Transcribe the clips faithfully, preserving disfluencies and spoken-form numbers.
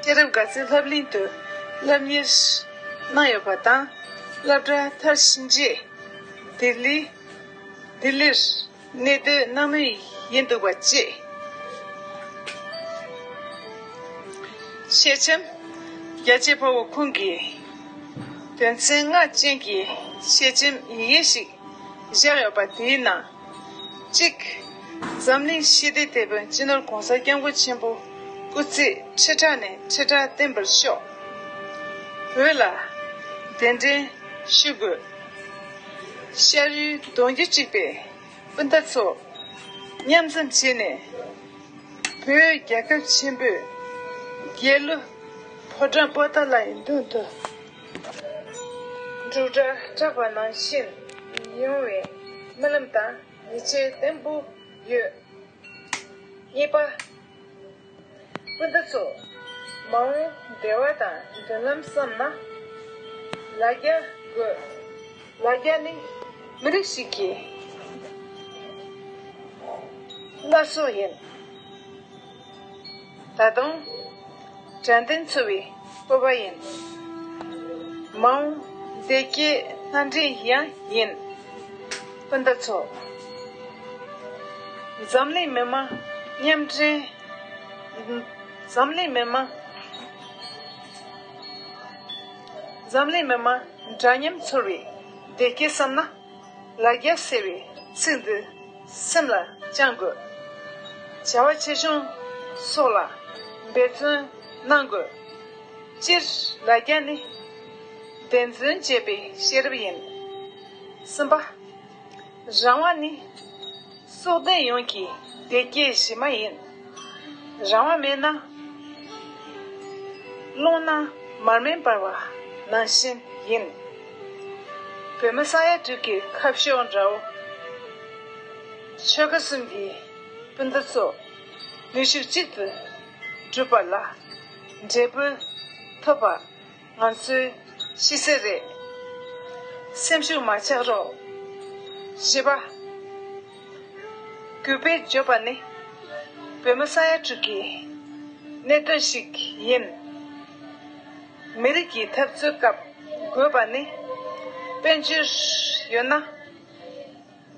ཤེས་རབ་དགའ་ཚལ་སློབ་གླིང་དུ་སློབ་གཉེར་གནང་ཡོད་པ་དང་། སློབ་གྲྭ་མཐར་ཕྱིན་རྗེས་ལྡི་ལི་ལྡི་ལིར་གནས་སྡོད་གནང་མུས་ཡིན་འདུག་པ་བཅས། ཞལ་ཆེམས། རྒྱལ་གཅེས་དཔའ་བོ་ཁོང་གིས་དོན་ཚན་ལྔ་ཅན་གྱི་ཞལ་ཆེམས་ཡི་གེ་ཞིག་བཞག་ཡོད་པ་དེའི་ནང་གཅིག་འཛམ་གླིང་ཞི་བདེའི་དེད་དཔོན་སྤྱི་ནོར་༧གོང་ས་༧སྐྱབས་མགོན་ཆེན་པོ་སྐུ་ཚེ་ཁྲི་ཕྲག་ནས་ཁྲི་ཕྲག་བརྟན་པར་ཤོག་བོད་ལ་གདན་འདྲེན་ཞུ་དགོས། ཤ་རུས་གདུང་རྒྱུད་གཅིག་པའི་སྤུན་ཟླ་ཚོ་མཉམ་འཛོམས་བྱས་ནས། བོད་རྒྱལ་ཁབ་ཆེན་པོའི་རྒྱལ་གླུ་ཕོ་བྲང་པོ་ཏཱ་ལའི་མདུན་དུ་འབྲུག་སྒྲ་བསྒྲགས་པ་ནང་བཞིན་ཡོང་བའི་སྨོན་ལམ་དང་ཡིད་ཆེས་བརྟན་པོ་ཡོད། གཉིས་པ། སྤུན་ཟླ་ཚོ། མ་འོངས་བདེ་བ་དང་མདུན་ལམ་བསམ་ན་ལ་རྒྱ་དགོས། ལ་རྒྱ་ནི་མི་རིགས་ཤིག་གི་བླ་སྲོག་ཡིན། ད་དུང་དྲན་རྟེན་འཚོལ་བའི་སྤོབས་པ་ཡིན། མ་འོངས་བདེ་སྐྱིད་སྣ་འདྲེན་ཡང་ཡིན། སྤུན་ཟླ་ཚོ། འཛམ་གླིང་མི་མང་མཉམ་འདྲེས། འཛམ་གླིང་མི་མང་། འཛམ་གླིང་མི་མང་འདྲ་མཉམ་ཚོར་བའི་བདེ་སྐྱིད་བསམ་ན། ལ་རྒྱ་ཟེར་བའི་ཚིག་འདི་སེམས་ལ་བཅངས་དགོས། བྱ་བ་ཆེ་ཆུང་སོགས་ལ་འབད་བརྩོན་གནང་དགོས། སྤྱིར་ལ་རྒྱ་ནི་བདེན་རྫུན་འབྱེད་པའི་ཤེས་རབ་ཡིན། གསུམ་པ། རང་དབང་ནི་སྲོག་ལྡན་ཡོངས་ཀྱི་བདེ་སྐྱིད་གཞི་མ་ཡིན། རང་དབང་མེད་ན། རླུང་ནང་མར་མེ་འབར་བ་ནང་བཞིན་ཡིན། བོད་མི་ས་ཡ་དྲུག་གི་ཁ་ཕྱོགས་འདྲ་བོ། ཆོལ་ཁ་གསུམ་གྱི་སྤུན་ཟླ་ཚོ་ནུས་ཤུགས་གཅིག་ཏུ་སྒྲིལ་པ་ལ་འབྲས་བུ་ཐོབ་པ་ང་ཚོའི་ཤེས་གསལ་རེད། སེམས་ཤུགས་མ་ཆག་རོགས། བཞི་པ། གུས་པས་བརྗོད་པ་ནི་བོད་མི་ས་ཡ་དྲུག་གི་གནད་དོན་ཞིག་ཡིན། མི་རིགས་ཀྱི་འཐབ་རྩོད་སྐབས་དགོས་པ་ནི་དཔལ་འབྱོར་ཡོད་ན་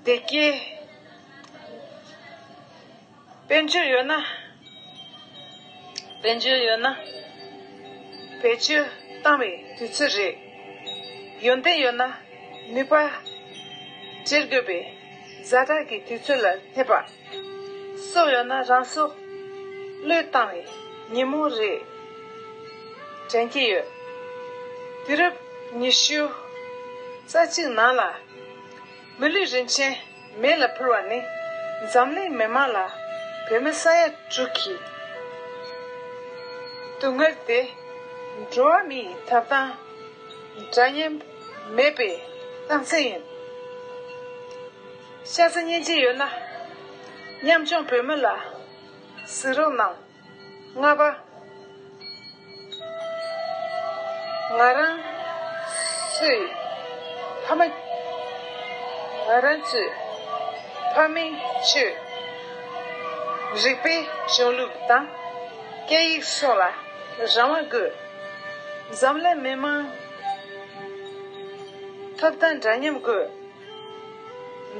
བདེ་སྐྱིད། དཔལ་འབྱོར་ཡོད་ན། དཔལ་འབྱོར་ཡོད་ན། བེད་སྤྱོད་བཏང་བའི་དུས་ཚོད་རེད། ཡོན་ཏན་ཡོད་ན་ནུས་པ་སྤྱད་དགོས་པའི་ཛ་དྲག་གི་དུས་ཚོད་ལ་སླེབས་པ། སྲོག་ཡོད་ན་རང་སྲོག་བློས་བཏང་བའི་ཉིན་མོ་རེད་དྲན་གྱི་ཡོད། དུས་རབས་ཉི་ཤུ་རྩ་གཅིག་ནང་ལ། མི་ལུས་རིན་ཆེན་མེ་ལ་ཕུལ་བ་ནི་འཛམ་གླིང་མི་མང་ལ་བོད་མི་ས་ཡ་དྲུག་གི་སྡུག་བསྔལ་དེ་འགྲོ་བ་མིའི་ཐོབ་ཐང་འདྲ་མཉམ་མེད་པའི་རྟགས་མཚན་ཡིན། ཤ་ཚ་སྙིང་རྗེ་ཡོད་ན་ཉམ་ཆུང་བོད་མི་ལ་གཟིགས་རོགས་གནང་། ལྔ་པ། ང་རང་ཚོའི་ཕ་མ། ང་རང་ཚོའི་ཕ་མའི་ཆོས། རིག་པའི་གཞུང་ལུགས་དང་སྐད་ཡིག་སོགས་ལ་རང་དབང་དགོས། འཛམ་གླིང་མི་མང་ཐོབ་ཐང་འདྲ་མཉམ་དགོས།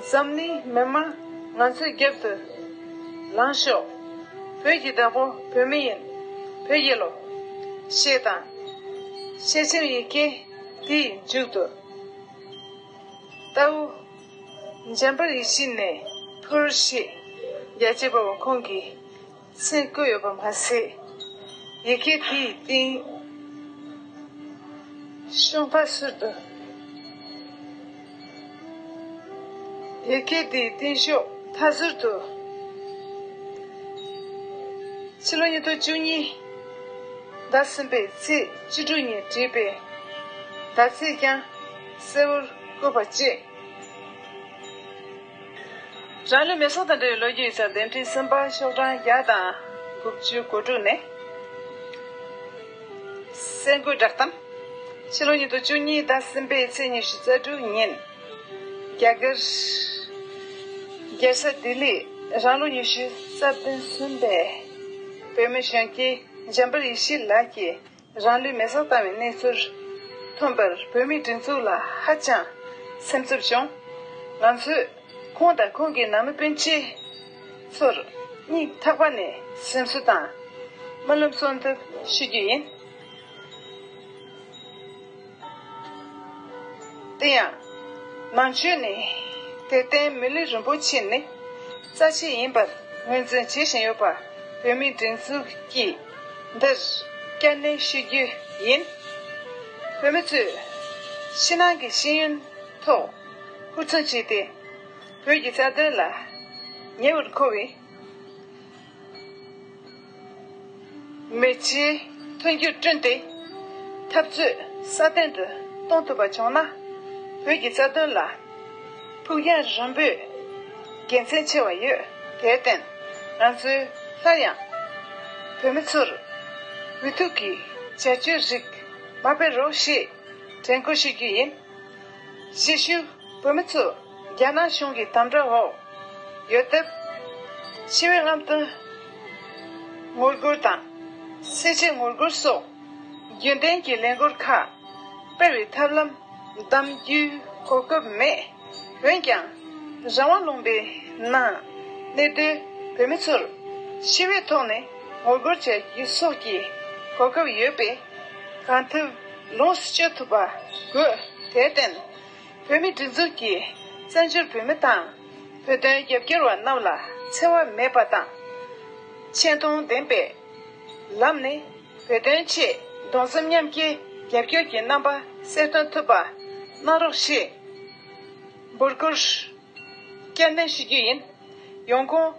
འཛམ་གླིང་མི་མང་ང་ཚོའི་རྒྱབ་ཏུ་ལངས་ཤོག་བོད་ཀྱི་བདག་པོ་བོད་མི་ཡིན། བོད་རྒྱལ་ལོ། ཞེས་དང་། ཤེས་ཆེན་ཡི་གེ་དེའི་མཇུག་ཏུ། རྟའུ་འཇམ་དཔལ་ཡིད་བཞིན་ནས་ཕུལ་ཞེས་རྒྱལ་གཅེས་དཔའ་བོ་ཁོང་གིས་མཚན་བཀོད་ཡོད་པ་མ་ཟད། ཡི་གེ་དེའི་སྟེང་ཤོག་མཐའ་ཟུར་དུ། ཡི་གེ་དེའི་སྟེང་ཤོག་མཐའ་ཟུར་དུ། ཕྱི་ལོ་ཉིས་སྟོང་བཅུ་གཉིས་ཟླ་གསུམ་པའི་ཚེས་བཅུ་དྲུག་ཉིན་བྲིས་པའི་མདའ་ཚིག་ཀྱང་གསལ་བོར་བཀོད་པ་བཅས། རང་ལུས་མེ་སྲེག་དང་འབྲེལ་བའི་ལོ་རྒྱུས་ཡིག་ཚགས་འདེམས་ཁྲིད་གསུམ་པ་ཤོག་གྲངས་བརྒྱ་དང་དགུ་བཅུ་གོ་དྲུག་ནས། གསར་འགོད་བསྒྲགས་གཏམ། ཕྱི་ལོ་ཉིས་སྟོང་བཅུ་གཉིས་ཟླ་གསུམ་པའི་ཚེས་ཉི་ཤུ་རྩ་དྲུག་ཉིན། རྒྱ་གར་རྒྱལ་ས་ལྡི་ལི། རང་ལོ་ཉི་ཤུ་རྩ་བདུན་སོན་པའི་བོད་མི་གཞོན་སྐྱེས་འཇམ་དཔལ་ཡེ་ཤེས་ལགས་ཀྱིས་རང་ལུས་མེར་སྲེག་བཏང་བའི་གནས་ཚུལ་ཐོན་པར། བོད་མིའི་སྒྲིག་འཛུགས་ལ་ཧ་ཅང་སེམས་འཚབ་བྱུང་། ང་ཚོས་ཁོང་དང་ཁོང་གི་ནང་མི་སྤུན་མཆེད་ཚོར་སྙིང་ཐག་པ་ནས་སེམས་གསོ་དང་སྨོན་ལམ་གསོལ་འདེབས་ཞུ་རྒྱུ་ཡིན། དེ་ཡང་། ནང་ཆོས་ནི་དད་ལྡན་མི་ལུས་རིན་པོ་ཆེ་ནི། རྩ་ཆེ་ཡིན་པར་ངོས་འཛིན་བྱེད་བཞིན་ཡོད་པ། བོད་མིའི་སྒྲིག་འཛུགས་ཀྱིས་འདིར་བསྐྱར་ནན་ཞུ་རྒྱུ་ཡིན། བོད་མི་ཚོས་ཕྱི་ནང་གི་ཤེས་ཡོན་ཐོག་ཧུར་བརྩོན་བྱས་ཏེ། བོད་ཀྱི་རྩ་དོན་ལ་ཉེ་བར་མཁོ་བའི་མི་སྤྱིའི་མཐུན་འགྱུར་བསྐྲུན་ཏེ། འཐབ་རྩོད་སྲ་བརྟན་དུ་གཏོང་ཐུབ་པ་བྱུང་ན། བོད་ཀྱི་རྩ་དོན་ལ་ཕུགས་རྒྱང་རིང་པོས་དགེ་མཚན་ཆེ་བ་ཡོད། དེར་བརྟེན། ང་ཚོས་སླར་ཡང་བོད་མི་ཚོར་འུ་ཐུག་གི་བྱ་སྤྱོད་རིགས་མ་སྤེལ་རོགས་ཞེས་དྲན་སྐུལ་ཞུ་རྒྱུ་ཡིན། གཞིས་བཞུགས་བོད་མི་ཚོ་རྒྱ་ནག་གཞུང་གི་དམ་དྲག་འོག་ཡོད་སྟབས། འཆི་བའི་རྔམ་སྟོན་ངོ་རྒོལ་དང་། བསད་རྗེས་ངོ་རྒོལ་སོགས་རྒྱུན་ལྡན་གྱི་ལས་འགུལ་ཁག་སྤེལ་བའི་ཐབས་ལམ་བདམས་རྒྱུའི་གོ་སྐབས་མེད། འོན་ཀྱང་། རང་དབང་ལུང་པའི་ནང་གནས་སྡོད་བོད་མི་ཚོར་ཞི་བའི་ཐོག་ནས་ངོ་རྒོལ་བྱ་རྒྱུ་སོགས་ཀྱི་གོ་སྐབས་ཡོད་པས། གང་ཐུབ་ལོངས་སུ་སྤྱོད་ཐུབ་པ་དགོས། དེར་བརྟེན། བོད་མིའི་སྒྲིག་འཛུགས་ཀྱིས་བཙན་བྱོལ་བོད་མི་དང་བོད་དོན་རྒྱབ་སྐྱོར་བ་རྣམས་ལ་འཚེ་བ་མེད་པ་དང་། ཆེ་མཐོང་ལྡན་པའི་ལམ་ནས་བོད་དོན་ཆེད་གདུང་སེམས་མཉམ་སྐྱེད་རྒྱབ་སྐྱོར་གྱི་རྣམ་པ་གསལ་སྟོན་ཐུབ་པ་གནང་རོགས་ཞེས་འབོད་སྐུལ་བསྐྱར་ནན་ཞུ་རྒྱུ་ཡིན། ཡོང་ཁུངས།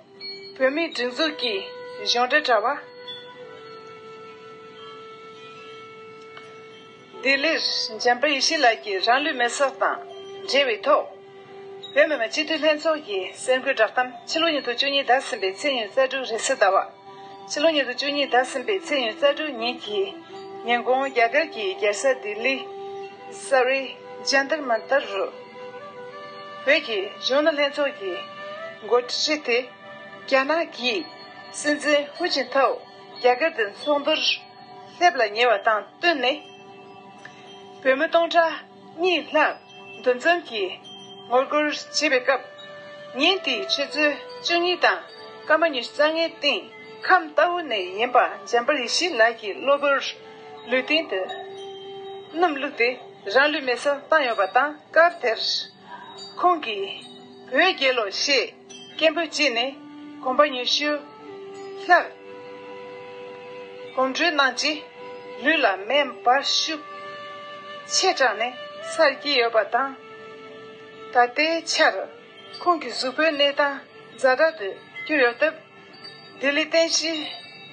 བོད་མིའི་སྒྲིག་འཛུགས་ཀྱི་གཞུང་འབྲེལ་དྲ་བ། ལྡི་ལིར་འཇམ་དཔལ་ཡེ་ཤེས་ལགས་ཀྱིས་རང་ལུས་མེར་སྲེག་དང་འབྲེལ་བའི་ཐོག་བོད་མི་མང་སྤྱི་འཐུས་ལྷན་ཚོགས་ཀྱི་གསར་འགོད་བསྒྲགས་གཏམ། ཕྱི་ལོ་ཉིས་སྟོང་བཅུ་གཉིས་ཟླ་གསུམ་པའི་ཚེས་ཉེར་རྩ་དྲུག་རེས་གཟའ་ཟླ་བ། ཕྱི་ལོ་ཉིས་སྟོང་བཅུ་གཉིས་ཟླ་གསུམ་པའི་ཚེས་ཉེར་རྩ་དྲུག་ཉིན་གྱི་ཉིན་གུང་རྒྱ་གར་གྱི་རྒྱལ་ས་ལྡི་ལི་གསར་པའི་ཇན་ཏར་མན་ཏར་རུ། བོད་ཀྱི་གཞོན་ནུ་ལྷན་ཚོགས་ཀྱི་འགོ་ཁྲིད་དེ། རྒྱ་ནག་གི་སྲིད་འཛིན་ཧུ་ཅིན་ཐའོ་རྒྱ་གར་དུ་ཚོགས་འདུར་སླེབས་ལ་ཉེ་བ་དང་བསྟུན་ནས། བོད་མི་སྟོང་ཕྲག་གཉིས་ལྷག་འདུ་འཛོམས་ཀྱིས་ངོ་རྒོལ་བྱེད་པའི་སྐབས། ཉིན་དེའི་ཆུ་ཚོད་བཅུ་གཉིས་དང་སྐར་མ་ཉི་ཤུ་རྩ་ལྔའི་སྟེང་ཁམས་རྟའུ་ནས་ཡིན་པ་འཇམ་དཔལ་ཡེ་ཤེས་ལགས་ཀྱི་གློ་བུར་ལུས་སྟེང་དུ་སྣུམ་བླུགས་ཏེ་རང་ལུས་མེར་སྲེག་བཏང་ཡོད་པ་དང་། སྐབས་དེར་ཁོང་གིས་བོད་རྒྱལ་ལོ་ཞེས་སྐད་འབོད་བྱས་ནས་གོམ་པ་ཉི་ཤུ་ལྷག་གོམ་བགྲོད་གནང་རྗེས། ལུས་ལ་མེ་འབར་ཤུགས་ཆེ་དྲགས་ནས་སར་སྐྱེས་ཡོད་པ་དང་། ད་ལྟའི་ཆར་ཁོང་གི་གཟུགས་པོའི་གནས་སྟངས་ཛ་དྲག་ཏུ་གྱུར་ཡོད་སྟབས། ལྡི་ལི་རྟེན་གཞི་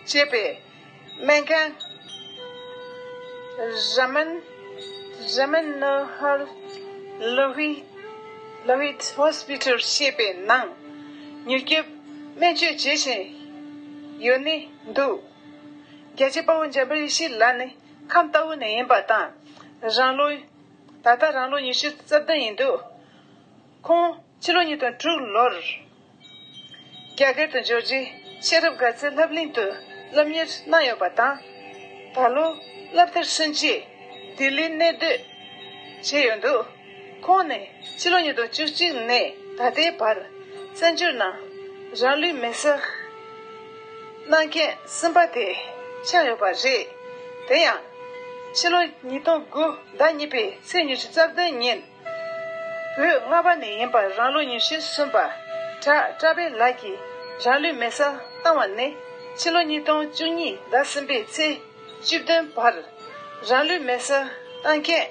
བྱས་པའི་སྨན་ཁང་ར་མན་ར་མན་ནོ་ཧར་ལོ་ཧི་ལོ་ཧི་ཧོ་སི་པི་ཊལ་ཞེས་པའི་ནང་མྱུར་སྐྱོབ་སྨན་བཅོས་བྱེད་བཞིན་ཡོད་ནི་འདུག་རྒྱལ་གཅེས་དཔའ་བོ་འཇམ་དཔལ་ཡེ་ཤེས་ལགས་ནི་ཁམས་རྟའུ་ནས་ཡིན་པ་དང་། རང་ལོ། ད་ལྟ་རང་ལོ་ཉི་ཤུ་རྩ་བདུན་ཡིན་འདུག་ཁོང་ཕྱི་ལོ་ཉིས་སྟོང་དྲུག་ལོར་རྒྱ་གར་དུ་འབྱོར་རྗེས། ཤེས་རབ་དགའ་ཚལ་སློབ་གླིང་དུ་སློབ་གཉེར་གནང་ཡོད་པ་དང་། ད་ལོ་སློབ་མཐར་སོན་རྗེས་ལྡི་ལིར་གནས་སྡོད་བྱས་ཡོད་འདུག་ཁོང་ནི་ཕྱི་ལོ་ཉིས་སྟོང་བཅུ་གཅིག་ནས་ད་ལྟའི་བར་བཙན་བྱོལ་ནང་རང་ལུས་མེར་སྲེག་གནང་མཁན་གསུམ་པ་དེ་ཆགས་ཡོད་པ་རེད། དེ་ཡང་། ཕྱི་ལོ་ཉིས་སྟོང་དགུ་ཟླ་གཉིས་པའི་ཚེས་ཉི་ཤུ་རྩ་བདུན་ཉིན། བོད་མངའ་འོག་ནས་ཡིན་པ་རང་ལོ་ཉི་ཤུ་གསུམ་པ་བྲག་བཀྲ་བྷེ་ལགས་ཀྱིས་རང་ལུས་མེར་སྲེག་བཏང་བ་ནི། ཕྱི་ལོ་ཉིས་སྟོང་བཅུ་གཉིས་ཟླ་གསུམ་པའི་ཚེས་བཅུ་བདུན་བར་རང་ལུས་མེར་སྲེག་བཏང་མཁན་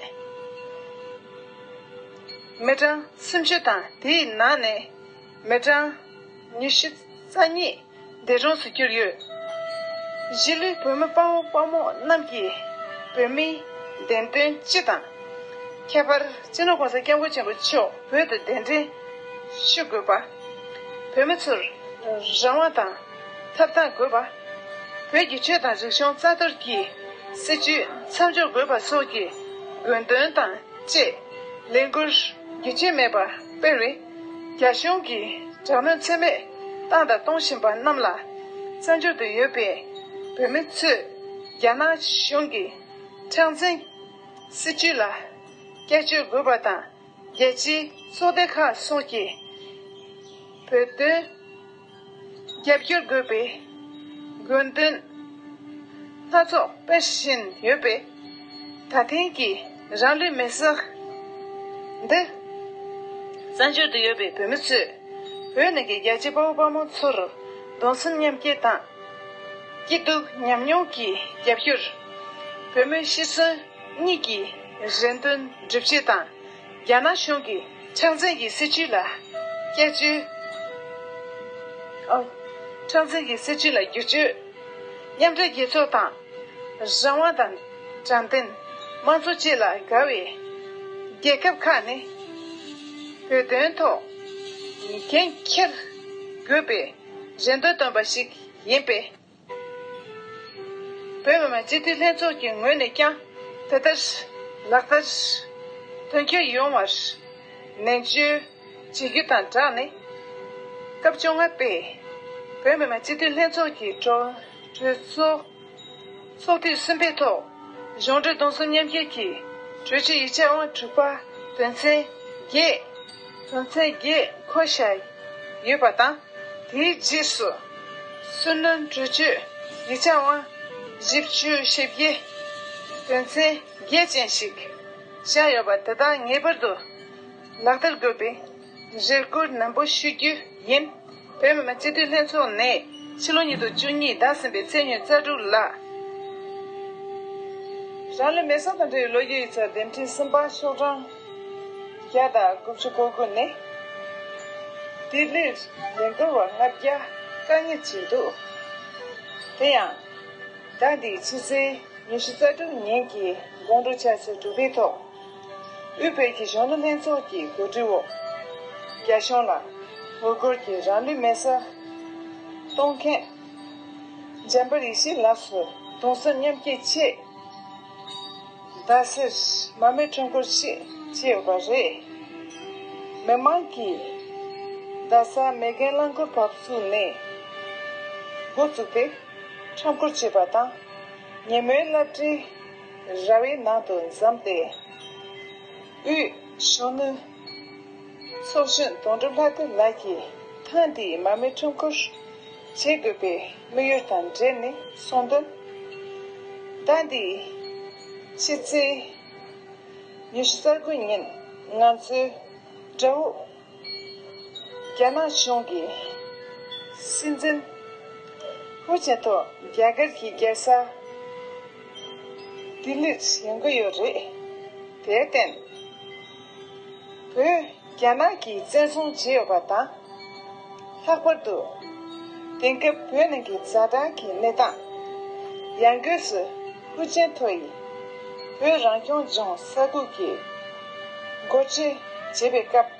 མི་གྲངས་སུམ་ཅུ་དང་། དེའི་ནང་ནས་མི་གྲངས་ཉི་ཤུ་རྩ་གཉིས་འདས་གྲོངས་སུ་གྱུར་ཡོད། གཞིས་ལུས་བོད་མི་དཔའ་བོ་དཔའ་མོ་རྣམས་ཀྱིས་བོད་མིའི་བདེན་དོན་སྤྱི་དང་། ཁྱད་པར་སྤྱི་ནོར་༸གོང་ས་༸སྐྱབས་མགོན་ཆེན་པོ་མཆོག་བོད་དུ་གདན་འདྲེན་ཞུ་དགོས་པ། བོད་མི་ཚོར་རང་དབང་དང་ཐོབ་ཐང་དགོས་པ། བོད་ཀྱི་ཆོས་དང་རིག་གཞུང་རྩ་གཏོར་གྱི་སྲིད་བྱུས་མཚམས་འཇོག་དགོས་པ་སོགས་ཀྱི་དགོས་འདུན་དང་བཅས་ལས་འགུལ་རྒྱུན་ཆད་མེད་པར་སྤེལ་བས། རྒྱ་གཞུང་གི་དྲག་གནོན་ཚད་མེད་ བཏང་དང་གཏོང་བཞིན་པ་རྣམས་ལ། བཙན་བྱོལ་དུ་ཡོད་པའི་བོད་མི་ཚོས་རྒྱ་ནག་གཞུང་གི་ཁྲག་འཛིན་སྲིད་བྱུས་ལ་བསྐྱར་བཅོས་དགོས་པ་དང་། རྒྱལ་སྤྱིའི་ཚོགས་སྡེ་ཁག་སོགས་ཀྱིས་བོད་དོན་རྒྱབ་སྐྱོར་དགོས་པའི་དགོས་འདུན་སྣ་ཚོགས་སྤེལ་བཞིན་ཡོད་པས། ད་ཐེངས་ཀྱི་རང་ལུས་མེར་སྲེག་འདི། བཙན་བྱོལ་དུ་ཡོད་པའི་བོད་མི་ཚོས་བོད་ནང་གི་རྒྱལ་གཅེས་དཔའ་བོ་དཔའ་མོ་ཚོར་གདུང་སེམས་མཉམ་སྐྱེད་དང་། སྐྱིད་སྡུག་མཉམ་མྱོང་གི་རྒྱབ་སྐྱོར། བོད་མི་ཤི་གསོན་གཉིས་ཀྱི་རེ་འདུན་སྒྲུབ་བྱེད་དང་། རྒྱ་ནག་གཞུང་གི་ཁྲག་འཛིན་གྱི་སྲིད་བྱུས་ལ་བསྐྱར་བཅོས། ཨ། ཁྲག་འཛིན་གྱི་སྲིད་བྱུས་ལ་བསྒྱུར་བཅོས། མཉམ་འབྲེལ་རྒྱལ་ཚོགས་དང་། རང་དབང་དང་དྲང་བདེན། དམངས་གཙོ་བཅས་ལ་དགའ་བའི་རྒྱལ་ཁབ་ཁག་ནི། བོད་དོན་ཐོག་འགན་འཁྱེར་དགོས་པའི་རེ་འདུན་བཏོན་པ་ཞིག་ཡིན་པས། བོད་མི་མང་སྤྱི་འཐུས་ལྷན་ཚོགས་ཀྱི་ངོས་ནས་ཀྱང་དེ་ལྟར་ལག་བསྟར་དོན་འཁྱོལ་ཡོང་བར་ནན་བརྗོད་བྱེད་རྒྱུ་དང་སྦྲགས་ནས། སྐབས་བཅོ་ལྔ་པའི་བོད་མི་མང་སྤྱི་འཐུས་ལྷན་ཚོགས་ཀྱི་གྲོས་གྲོས་ཚོགས་ཚོགས་དུས་གསུམ་པའི་ཐོག་གཞུང་འབྲེལ་གདུང་སེམས་མཉམ་སྐྱེད་ཀྱི་གྲོས་ཆོད་ཡིག་ཆ་དབང་དྲུག་པ་དོན་ཚན་བརྒྱད། དོན་ཚན་བརྒྱད་འཁོད་བཞག་ཡོད་པ་དང་། དེའི་རྗེས་སུ་སུན་ནོན་གྲོས་ཆོད་ཡིག་ཆ་དབང་བཞི་བཅུ་ཞེ་བརྒྱད། དོན་ཚན་བརྒྱད་ཅན་ཞིག་བཞག་ཡོད་པ་དེ་དག་ངེས་པར་དུ་ལག་བསྟར་དགོས་པའི་རེ་སྐུལ་ནན་པོ་ཞུ་རྒྱུ་ཡིན། བོད་མི་མང་སྤྱི་འཐུས་ལྷན་ཚོགས་ནས་ཕྱི་ལོ་ཉིས་སྟོང་བཅུ་གཉིས་ཟླ་གསུམ་པའི་ཚེས་ཉེར་རྩ་དྲུག་ལ། རང་ལུས་མེར་སྲེག་དང་འབྲེལ་བའི་ལོ་རྒྱུས་ཡིག་ཚགས་འདེམས་ཁྲི་གསུམ་པ་ཤོག་གྲངས་བརྒྱ་དང་དགུ་བཅུ་གོ་དགུ་ནས། ལྡི་ལིར་ལས་འགུལ་བ་ལྔ་བརྒྱ་བཀག་ཉར་བྱས་འདུག་དེ་ཡང་། ཟླ་འདིའི་ཕྱི་ཚེས་ཉི་ཤུ་རྩ་དྲུག་ཉིན་གྱི་དགོང་དྲོ་ཆུ་ཚོད་དྲུག་པའི་ཐོག་དབུས་བོད་ཀྱི་གཞོན་ནུ་ལྷན་ཚོགས་ཀྱི་གོ་སྒྲིག་འོག་རྒྱ་གཞུང་ལ་ངོ་རྒོལ་གྱིས་རང་ལུས་མེར་སྲེག་གཏོང་མཁན་འཇམ་དཔལ་ཡེ་ཤེས་ལགས་སུ་གདུང་སེམས་མཉམ་སྐྱེད་ཆེད་རྡ་སར་མར་མེ་ཁྲོམ་སྐོར་ཞིག་བྱས་ཡོད་པ་རེད། མི་མང་གིས་རྡ་ས་མེ་རྒན་རླངས་འཁོར་བབས་ཚུགས་ནས་འགོ་བཙུགས་ཏེ་ཁྲོམ་སྐོར་བྱས་པ་དང་། ཉིན་མོའི་སློབ་གྲྭའི་ར་བའི་ནང་དུ་འཛོམས་ཏེ། དབུས་གཞོན་ནུ་ཚོགས་གཞོན་དོན་གྲུབ་ལྷ་སྐལ་ལགས་ཀྱིས་ཐེངས་འདིའི་མར་མེ་ཁྲོམ་སྐོར་བྱེད་དགོས་པའི་དམིགས་ཡུལ་དང་འབྲེལ་ནས་གསུངས་དོན། ཟླ་འདིའི་ཕྱི་ཚེས་ཉི་ཤུ་རྩ་དགུ་ཉིན་ང་ཚོའི་དགྲ་བོ་རྒྱ་ནག་གཞུང་གིས་སྲིད་འཛིན་ཧུའུ་ཅིན་ཐོ་རྒྱ་གར་གྱི་རྒྱལ་ས་ལྡི་ལིར་ཡོང་གི་ཡོད་རེད། དེར་བརྟེན། བོད་རྒྱ་ནག་གིས་བཙན་བཟུང་བྱས་ཡོད་པ་དང་། ལྷག་པར་དུ། དེང་སྐབས་བོད་ནང་གི་ཛ་དྲག་གི་གནས་སྟངས། ཡང་སྒོས་སུ་ཧུའུ་ཅིན་ཐོ་ཡིས་བོད་རང་སྐྱོང་ལྗོངས་ས་ཁུལ་གྱི་འགོ་ཁྲིད་བྱེད་པའི་སྐབས།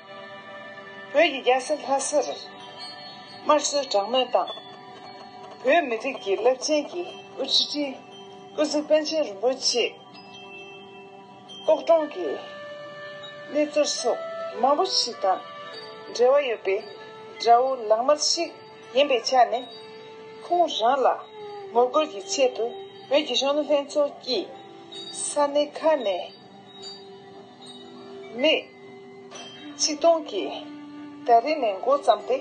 བོད་ཀྱི་རྒྱལ་ས་ལྷ་སར་དམར་གསོད་དྲག་གནོན་དང་། བོད་མི་རིགས་ཀྱི་རླབས་ཆེན་གྱི་དབུ་ཁྲིད་སྐུ་ཚེ་པཎ་ཆེན་རིན་པོ་ཆེ་ལྐོག་གྲོང་གི་གནས་ཚུལ་སོགས་མང་པོ་ཞིག་དང་འབྲེལ་བ་ཡོད་པའི་དགྲ་བོ་ལག་དམར་ཞིག་ཡིན་པའི་ཆ་ནས། ཁོང་རང་ལ་ངོ་རྒོལ་གྱི་ཆེད་དུ་བོད་ཀྱི་གཞོན་ནུ་ལྷན་ཚོགས་ཀྱིས་ས་གནས་ཁག་ནས་མི་ཆིག་སྟོང་གིས་ད་རེས་ནས་འགོ་བརྩམས་ཏེ།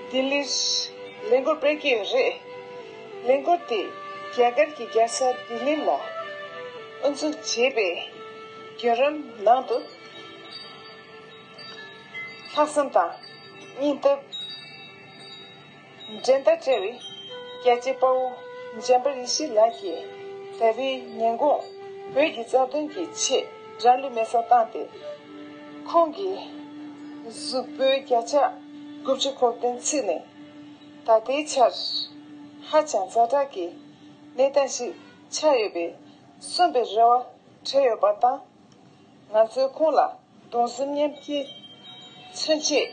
ལྡི་ལིར་ལས་འགུལ་སྤེལ་གྱི་ཡོད་རེད། ལས་འགུལ་དེ་རྒྱ་གར་གྱི་རྒྱལ་ས་ལྡི་ལི་ལ་དབུ་འཛུགས་བྱས་པའི་བརྒྱུད་རིམ་ནང་དུ། ལྷག་བསམ་དང་སྙིང་སྟོབས་འགྲན་ཟླ་བྲལ་བའི་རྒྱལ་གཅེས་དཔའ་བོ་འཇམ་དཔལ་ཡེ་ཤེས་ལགས་ཀྱིས་ད་རེས་ཉིན་གུང་བོད་ཀྱི་རྩ་དོན་གྱི་ཆེད་རང་ལུས་མེ་སྲེག་བཏང་སྟེ། ཁོང་གི་གཟུགས་པོའི་བརྒྱ་ཆ་དགུ་བཅུ་གོ་བདུན་བརྩིས་ནས། ད་ལྟའི་ཆར་ཧ་ཅང་ཛ་དྲག་གི་གནས་སྟངས་ཤིག་ཆགས་ཡོད་པས། གསོན་པའི་རེ་བ་བྲལ་ཡོད་པ་དང་། ང་ཚོས་ཁོང་ལ་གདུང་སེམས་མཉམ་སྐྱེད་མཚོན་ཆེད་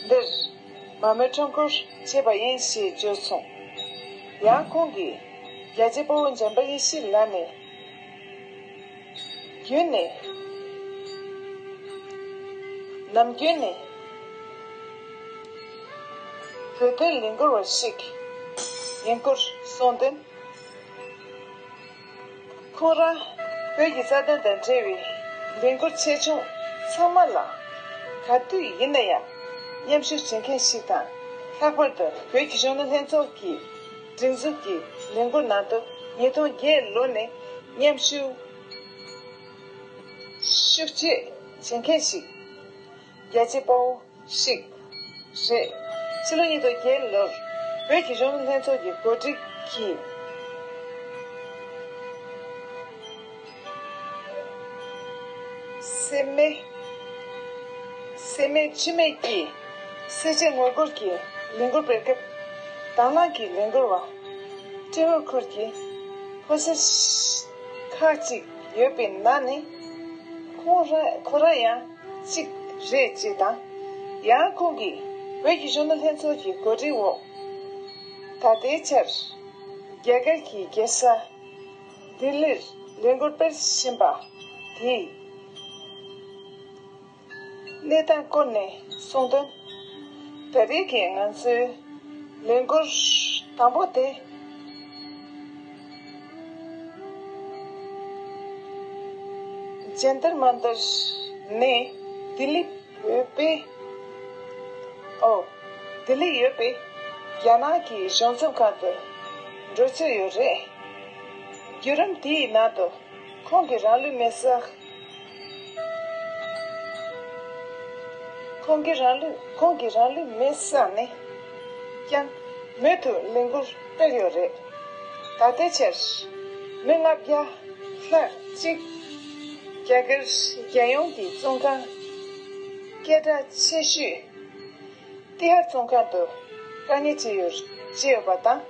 འདིར་མར་མེ་ཁྲོམ་སྐོར་བྱས་པ་ཡིན་ཞེས་བརྗོད་སོང་། ཡང་ཁོང་གིས་རྒྱལ་གཅེས་དཔའ་བོ་འཇམ་དཔལ་ཡེ་ཤེས་ལགས་ནས། རྒྱུན་ནས། ནམ་རྒྱུན་ནས། བོད་དོན་ལས་འགུལ་བ་ཞིག་འགན་འཁུར་གསུངས་དོན། ཁོང་རང་བོད་ཀྱི་རྩ་དོན་དང་འབྲེལ་བའི་ལས་འགུལ་ཆེ་ཆུང་ཚང་མ་ལ་ག་དུས་ཡིན་ན་ཡང་མཉམ་ཞུགས་བྱེད་མཁན་ཞིག་དང་། ལྷག་པར་དུ་བོད་ཀྱི་གཞོན་ནུ་ལྷན་ཚོགས་ཀྱི་སྒྲིག་འཛུགས་ཀྱི་ལས་འགུལ་ནང་དུ་ཉིས་སྟོང་བརྒྱད་ལོ་ནས་མཉམ་ཞུགས་ཤུགས་ཆེ་བྱེད་མཁན་ཞིག་རྒྱལ་གཅེས་དཔའ་བོ་ཞིག་རེད། ཕྱི་ལོ་ཉིས་སྟོང་བརྒྱད་ལོར་བོད་ཀྱི་གཞོན་ནུ་ལྷན་ཚོགས་ཀྱི་གོ་སྒྲིག་གིས། སེར་སྨད། སེར་སྨད་འཆི་མེད་ཀྱི་སེར་བྱེས་ངོ་རྒོལ་གྱི་ལས་འགུལ་སྤེལ་སྐབས། དང་བླངས་ཀྱི་ལས་འགུལ་བ་ཏྲེ་ཧོར་ཁུལ་གྱི་ཕོ་གསར་ཁག་ཅིག་ཡོད་པའི་ནང་ནས་ཁོང་རང་ཁོ་རང་ཡང་གཅིག་རེད་ཅེས་དང་། ཡང་ཁོང་གིས་བོད་ཀྱི་གཞོན་ནུ་ལྷན་ཚོགས་ཀྱི་གོ་སྒྲིག་འོག་ད་ལྟའི་ཆར་རྒྱ་གར་གྱི་རྒྱལ་ས་ལྡི་ལིར་ལས་འགུལ་སྤེལ་བཞིན་པ་དེའི་གནས་སྟངས་སྐོར་ནས་གསུངས་དོན། ད་རེས་ཀྱི་ང་ཚོའི་ལས་འགུལ་དང་པོ་དེ། ཇན་ཏར་མན་ཏར་ནས་ལྡི་ལི་བོད་པའི། ཨོ། ལྡི་ལི་ཡོད་པའི་རྒྱ་ནག་གི་གཞུང་ཚབ་ཁང་དུ་འགྲོ་རྩིས་ཡོད་རེད། བརྒྱུད་རིམ་དེའི་ནང་དུ་ཁོང་གིས་རང་ལུས་མེར་བསྲེགས། ཁོང་གིས་རང་ལུས་ཁོང་གིས་རང་ལུས་མེར་བསྲེགས་ནས་ཀྱང་མུ་མཐུད་ལས་འགུལ་སྤེལ་ཡོད་རེད། ད་ལྟའི་ཆར་མི་ལྔ་བརྒྱ་ལྷག་ཅིག་རྒྱ་གར་རྒྱལ་ཡོངས་ཀྱི་བཙོན་ཁང་སྐད་གྲགས་ཆེ་ཤོས་ཏི་ཧར་བཙོན་ཁང་དུ་བཀག་ཉར་བྱས་ཡོད་བྱས་ཡོད་པ་དང་།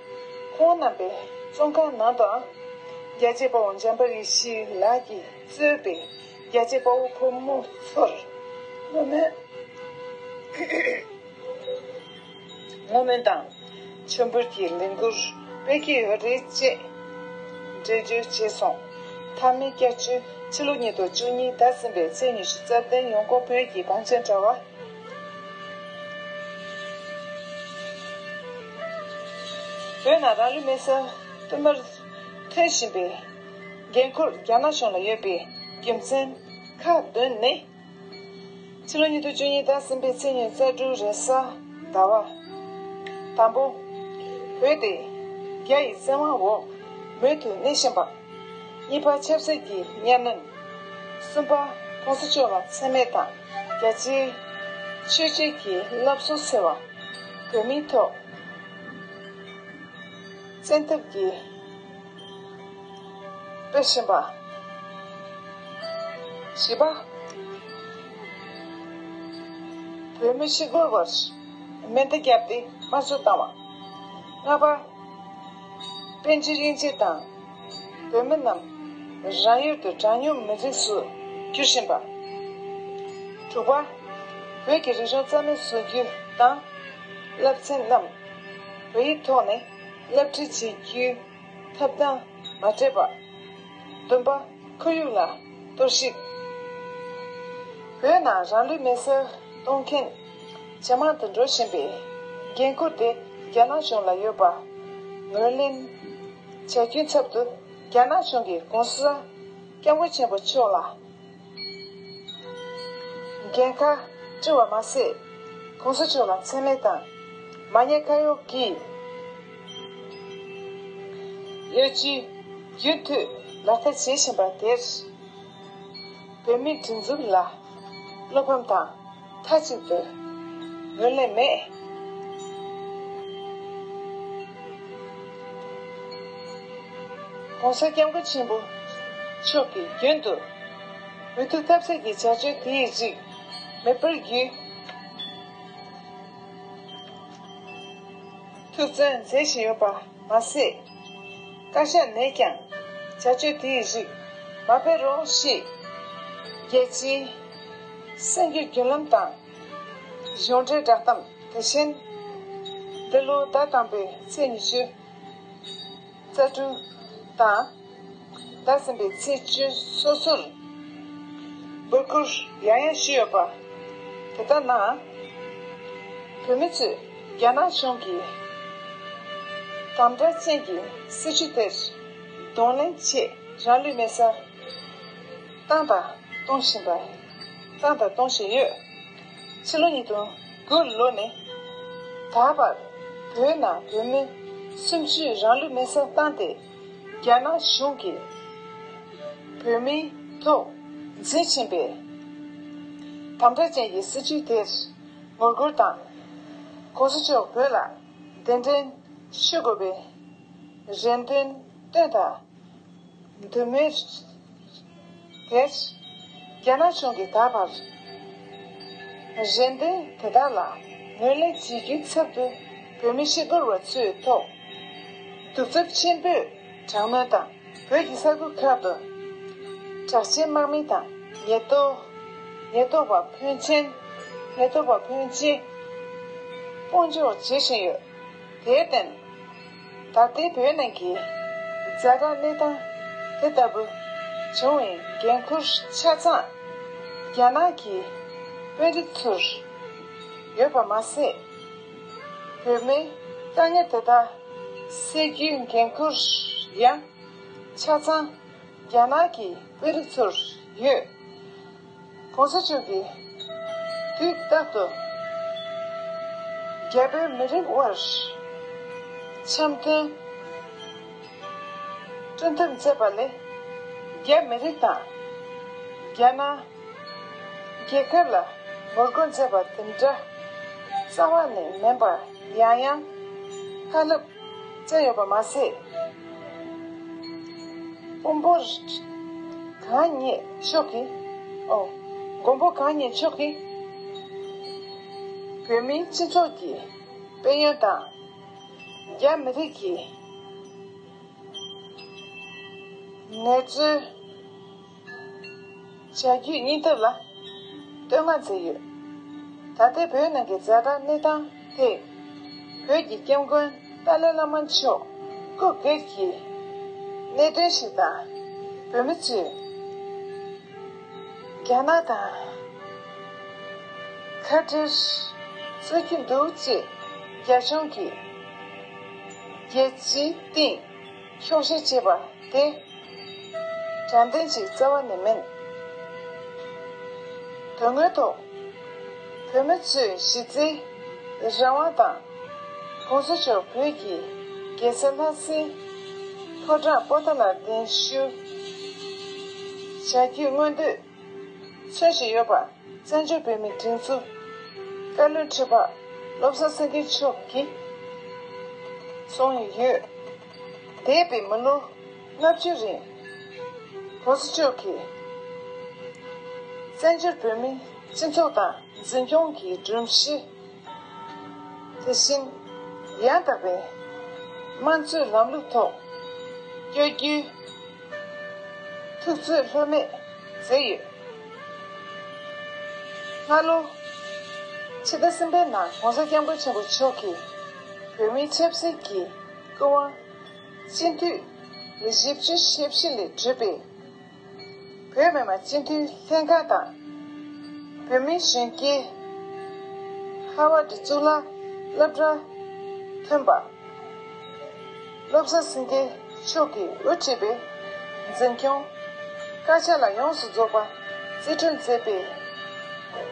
ཁོང་རྣམ་པའི་བཙོན་ཁང་ནང་དུའང་རྒྱལ་གཅེས་དཔའ་བོ་འཇམ་དཔལ་ཡེ་ཤེས་ལགས་ཀྱིས་གཙོས་པའི་རྒྱལ་གཅེས་དཔའ་བོ་ཕོ་མོ་ཚོར་བསྔོ་སྨོན་བསྔོ་སྨོན་དང་མཆོད་འབུལ་གྱི་ལས་འགུལ་སྤེལ་གྱི་ཡོད་རེད་ཅེས་འགྲེལ་བརྗོད་བྱས་སོང་། མཐའ་མའི་བསྐྱར་བཅོས། ཕྱི་ལོ་ཉིས་སྟོང་བཅུ་གཉིས་ཟླ་གསུམ་པའི་ཚེས་ཉི་ཤུ་རྩ་བདུན། ཡོང་སྒོ་བོད་ཀྱི་བང་ཆེན་དྲ་བ། བོད་ནང་རང་ལུས་མེར་སྲེག་བསྟུད་མར་ཐོན་བཞིན་པའི་འགན་ཁུར་རྒྱ་ནག་གཞུང་ལ་ཡོད་པའི་རྒྱུ་མཚན་ཁག་བདུན་ནི། ཕྱི་ལོ་ཉིས་སྟོང་བཅུ་གཉིས་ཟླ་གསུམ་པའི་ཚེས་ཉི་ཤུ་རྩ་དྲུག་རེས་གཟའ་ཟླ་བ། དང་པོ། བོད་དེ་རྒྱ་ཡི་བཙན་དབང་འོག་མུ་མཐུད་གནས་བཞིན་པ། གཉིས་པ། ཆབ་སྲིད་ཀྱི་གཉའ་གནོན། གསུམ་པ། གོང་ས་མཆོག་ལ་མཚན་སྨད་དང་རྒྱ་ཆེའི་ཆོས་བརྒྱུད་ཀྱི་བསླབ་གསོ་ཟེར་བ། བོད་མིའི་ཐོག་བཙན་ཐབས་ཀྱིས་སྤེལ་བཞིན་པ། བཞི་པ། བོད་མི་ཤི་དགོས་པར་མེ་མདའ་བརྒྱབ་སྟེ་དམར་གསོད་བཏང་བ། ལྔ་པ། དཔལ་འབྱོར་དབྱེ་འབྱེད་དང་། བོད་མི་རྣམས་རང་ཡུལ་དུ་གྲངས་ཉུང་མི་རིགས་སུ་འགྱུར་བཞིན་པ། དྲུག་པ། བོད་ཀྱི་རིག་གཞུང་རྩ་མེད་བཟོ་རྒྱུ་དང་། བསླབ་ཚན་རྣམས་བོད་ཡིག་ཐོག་ནས་བསླབ་ཁྲིད་བྱེད་རྒྱུའི་ཐབས་ལམ་མ་སྤྲད་པ། བདུན་པ། ཁོར་ཡུག་ལ་གཏོར་བཤིག་བོད་ནང་རང་ལུས་མེར་སྲེག་གཏོང་མཁན་ཇེ་མང་དུ་འགྲོ་བཞིན་པའི་འགན་ཁུར་དེ་རྒྱ་ནག་གཞུང་ལ་ཡོད་པ་ངོས་ལེན་བྱ་རྒྱུའི་ཚབ་ཏུ། རྒྱ་ནག་གཞུང་གིས་༸གོང་ས་༸སྐྱབས་མགོན་ཆེན་པོ་མཆོག་ལ་འགན་ཁག་དཀྲི་བ་མ་ཟད། ༸གོང་ས་མཆོག་ལ་མཚན་སྨད་དང་མ་ཉེས་ཁ་གཡོགས་ཀྱི་གཡོ་ཇུས་རྒྱུན་མཐུད་ལག་བསྟར་བྱེད་བཞིན་པ་དེར། བོད་མིའི་སྒྲིག་འཛུགས་ལ་བློ་ཕམ་དང་མཐའ་གཅིག་ཏུ་ངོས་ལེན་མེད། ༸གོང་ས་༸སྐྱབས་མགོན་ཆེན་པོ་མཆོག་གིས་རྒྱུན་དུ་འོས་བསྡུ་འཐབ་རྩོད་ཀྱི་བྱ་སྤྱོད་དེའི་རིགས་མེ་འཕར་བརྒྱུད་ཐུགས་བརྩོན་མཛད་བཞིན་ཡོད་པ་མ་ཟད། བཀའ་ཤག་ནས་ཀྱང་བྱ་སྤྱོད་དེའི་རིགས་མ་སྤེལ་རོགས་ཞེས་རྒྱལ་སྤྱིའི་གསར་འགྱུར་བརྒྱུད་ལམ་དང་གཞུང་འབྲེལ་བསྒྲགས་གཏམ། དེ་བཞིན་འདི་ལོའི་ཟླ་དང་པོའི་ཚེས་ཉི་ཤུ་རྩ་དྲུག་དང་ཟླ་གསུམ་པའི་ཚེས་བཅུ་སོ་སོར་འབོད་སྐུལ་ཡང་ཡང་ཞུས་ཡོད་པ་དེ་ལྟར་ན། བོད་མི་ཚོས་ རྒྱ་ནག་གཞུང་གིས་དམ་དྲག་ཅན་གྱི་སྲིད་བྱུས་དེར་གདོང་ལེན་ཆེད་རང་ལུས་མེར་སྲེག་བཏང་དང་གཏོང་བཞིན་པ། བཏང་དང་གཏོང་བཞིན་ཡོད། ཕྱི་ལོ་ཉིས་སྟོང་དགུ་ལོ་ནས་ད་བར་བོད་ནང་བོད་མི་སུམ་ཅུས་རང་ལུས་མེར་སྲེག་བཏང་སྟེ། རྒྱ་ནག་གཞུང་གིས་བོད་མིའི་ཐོག་འཛིན་བཞིན་པའི་དམ་དྲག་ཅན་གྱི་སྲིད་བྱུས་དེར་ངོ་རྒོལ་དང་། གོང་ས་མཆོག་བོད་ལ་གདན་འདྲེན་ཞུ་དགོས་པའི་རེ་འདུན་བཏོན་དང་། འདུག་མོད། དེར་རྒྱ་ནག་གཞུང་གིས་ད་བར་རེ་འདུན་དེ་དག་ལ་ངོས་ལེན་བྱེད་རྒྱུའི་ཚབ་ཏུ། བོད་མི་ཤི་སྒོར་བ་ཚོའི་ཐོག་གདུག་རྩུབ་ཆེན་པོས་དྲག་གནོན་དང་། བོད་ཀྱི་ས་ཁུལ་ཁག་ཏུ་དྲག་ཆས་དམག་མི་དང་། ཉེན་རྟོག་ཉེན་རྟོག་པ་ཕོན་ཆེན། ཉེན་རྟོག་པ་ཕོན་ཆེ་སྤོ་འཇོག་བྱེད་བཞིན་ཡོད། དེར་བརྟེན། ད་ལྟའི་བོད་ནང་གི་ཛ་དྲག་གནས་སྟངས་དེ་ལྟ་བུ་བྱུང་བའི་འགན་ཁུར་ཆ་ཚང་རྒྱ་ནག་གི་དཔོན་རིགས་ཚོར་ཡོད་པ་མ་ཟད། བོད་མིའི་དཀའ་ངལ་དེ་དག་སེལ་རྒྱུའི་འགན་ཁུར་ཡང་ཆ་ཚང་རྒྱ་ནག་གི་དཔོན་རིགས་ཚོར་ཡོད། གོང་ས་མཆོག་གིས་དུས་རྟག་ཏུ་རྒྱ་བོད་མི་རིགས་དབར་འཆམ་མཐུན་བསྐྲུན་ཐབས་མཛད་པ་ལས། རྒྱ་མི་རིགས་དང་རྒྱ་ནག་རྒྱལ་ཁབ་ལ་ངོ་རྒོལ་མཛད་པ་དེ་འདྲ་རྩ་བ་ནས་མིན་པར། ཡང་ཡང་བཀའ་སློབ་བསྩལ་ཡོད་པ་མ་ཟད། དཔོན་པོ་གང་ཉིད་མཆོག་གིས། ཨོ། མགོན་པོ་གང་ཉིད་མཆོག་གིས་བོད་མིའི་སྤྱི་ཚོགས་ཀྱི་དཔལ་ཡོན་དང་། རྒྱ་མི་རིགས་ཀྱི་ངལ་རྩོལ་བྱ་རྒྱུའི་སྙིང་སྟོབས་ལ་བསྟོད་བསྔགས་མཛད་ཡོད། ད་ལྟའི་བོད་ནང་གི་ཛ་དྲག་གནས་སྟངས་དེ། བོད་ཀྱི་སྐྱབས་མགོན་ཏཱ་ལའི་བླ་མ་མཆོག་སྐུ་སྒེར་གྱི་གནད་དོན་ཞིག་དང་། བོད་མི་ཚོས་རྒྱ་ནག་དང་ཁ་བྲལ་རྩོད་ཀྱི་འདུག་ཅེས་རྒྱ་གཞུང་གིས་རྒྱལ་སྤྱིའི་སྟེང་འཁྱོག་བཤད་བྱས་པ་དེ་དྲང་བདེན་ཞིག་རྩ་བ་ནས་མིན། དོན་དངོས་ཐོག་བོད་མི་ཚོས་གཞི་རྩའི་རང་དབང་དང་། གོང་ས་མཆོག་བོད་ཀྱི་རྒྱལ་ས་ལྷ་སའི་ཕོ་བྲང་པོ་ཏཱ་ལར་གདན་ཞུ་བྱ་རྒྱུའི་མངོན་འདོད་མཚོན་བཞིན་ཡོད་པ། བཙན་བྱོལ་བོད་མིའི་སྒྲིག་འཛུགས་བཀའ་བློན་ཁྲི་པ་བློ་བཟང་སེང་གེ་མཆོག་གིས་གསུངས་ཡོད། འདས་པའི་མི་ལོ་ལྔ་བཅུ་རིང་། གོང་ས་མཆོག་གིས་བཙན་བྱོལ་བོད་མིའི་སྤྱི་ཚོགས་དང་འཛིན་སྐྱོང་གི་སྒྲོམ་གཞི། དེ་བཞིན་ཡང་དག་པའི་དམངས་གཙོའི་ལམ་ལུགས་ཐོག་བསྐྱོད་རྒྱུའི་ཐུགས་བརྩེ་ལྷོད་མེད་མཛད་ཡོད། སྔ་ལོ་ཕྱི་ཟླ་གསུམ་པའི་ནང་གོང་ས་སྐྱབས་མགོན་ཆེན་པོ་མཆོག་གིས་བོད་མིའི་ཆབ་སྲིད་ཀྱི་སྐུ་དབང་སྤྱི་འཐུས་བཞི་བཅུ་ཞེ་བཞི་ལས་གྲུབ་པའི་བོད་མི་མང་སྤྱི་འཐུས་ལྷན་ཁང་དང་། བོད་མིའི་གཞོན་སྐྱེས་ཧར་ཝར་གཙུག་ལག་སློབ་གྲྭ་ཐོན་པ་བློ་བཟང་སེང་གེ་མཆོག་གིས་དབུ་ཁྲིད་པའི་འཛིན་སྐྱོང་བཀའ་ཤག་ལ་ཡོངས་སུ་རྫོགས་པ་རྩིས་སྤྲོད་མཛད་པའི་